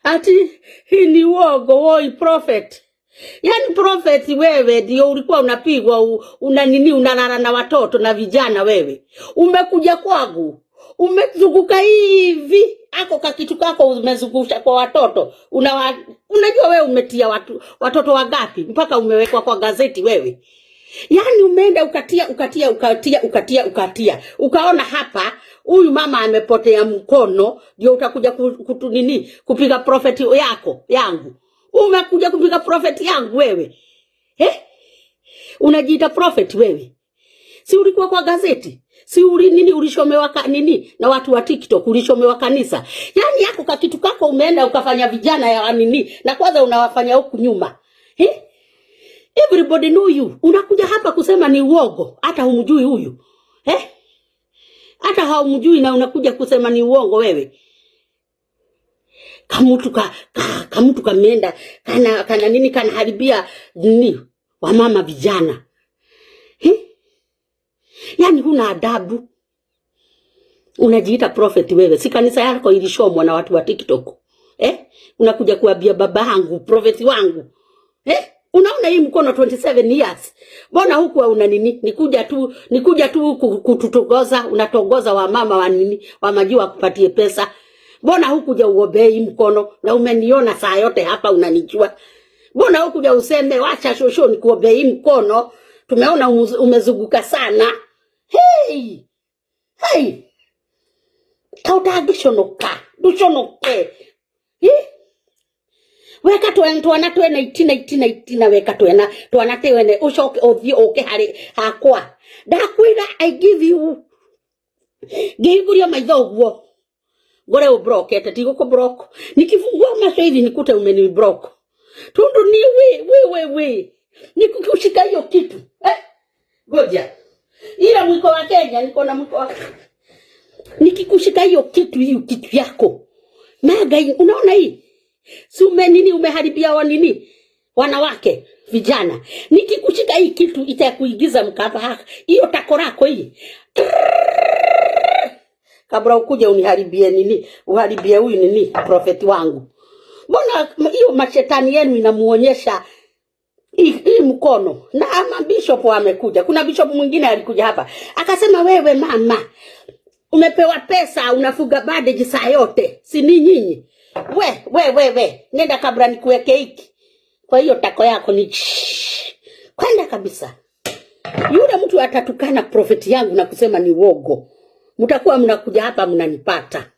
Ati hii ni uongo, woi prophet. Yaani prophet wewe ndio ulikuwa unapigwa una nini, unalala na watoto na vijana wewe. Umekuja kwangu, umezunguka hivi, ako kakitu kako umezungusha kwa watoto. Unajua wewe umetia watu watoto wangapi mpaka umewekwa kwa gazeti wewe. Yaani umeenda ukatia ukatia ukatia ukatia ukatia, ukaona hapa huyu mama amepotea mkono, ndio utakuja kutu nini kupiga prophet yako yangu. Umekuja kupiga prophet yangu wewe eh? Unajiita prophet wewe? Si ulikuwa kwa gazeti? Si uli nini ulishomewa nini na watu wa TikTok, ulishomewa kanisa? Yaani yako kakitu kako umeenda ukafanya vijana ya nini, na kwanza unawafanya huku nyuma eh? Everybody know you. Unakuja hapa kusema ni uongo, hata humjui huyu eh? Hata haumjui na unakuja kusema ni uongo wewe. Kamutu kamutu kameenda kana nini kanaharibia nini wamama vijana eh? Yaani huna adabu, unajiita prophet wewe. Si kanisa yako ilishomwa na watu wa TikTok eh? Unakuja kuambia baba yangu prophet wangu eh? Unaona hii mkono 27 years, mbona huku una nini? Nikuja tu kututongoza, unatongoza wamama wa nini wa majiwa wakupatie pesa. Mbona hukuja uombee hii mkono na umeniona saa yote hapa unanijua? Mbona hukuja useme wacha shosho nikuombee hii mkono, tumeona umezunguka sana. Hey! Hey! Kautangĩconoka ndũconoke. Ĩ? Weka twana twena itina itina itina, weka twena twana twene, ucoke ũthiĩ ũke harĩ hakwa. Ndakwĩra I give you, ngĩhingũria maitho ũguo ngore ũbrokete, tigũkũ block. Nikifungua macho hivi nikute umeni block, tundu ni we we we we nikukushika hiyo kitu eh? Ngoja, ila mwiko wa Kenya, niko na mwiko wa nikikushika hiyo kitu yako na Ngai, unaona hii si ume nini umeharibia wa nini wanawake vijana. Nikikushika hii kitu itakuingiza mkapa hiyo tako lako hii, kabla ukuja uniharibie nini, uharibie huyu nini prophet wangu. Mbona hiyo mashetani yenu inamuonyesha hii mkono? Na ama bishop amekuja. Kuna bishop mwingine alikuja hapa akasema, wewe mama umepewa pesa unafuga bandage saa yote, si ni nyinyi? We we we we, nenda kabla nikuweke hiki kwa hiyo tako yako ni kwenda kabisa. Yule mtu atatukana prophet yangu na kusema ni uongo, mtakuwa mnakuja hapa mnanipata.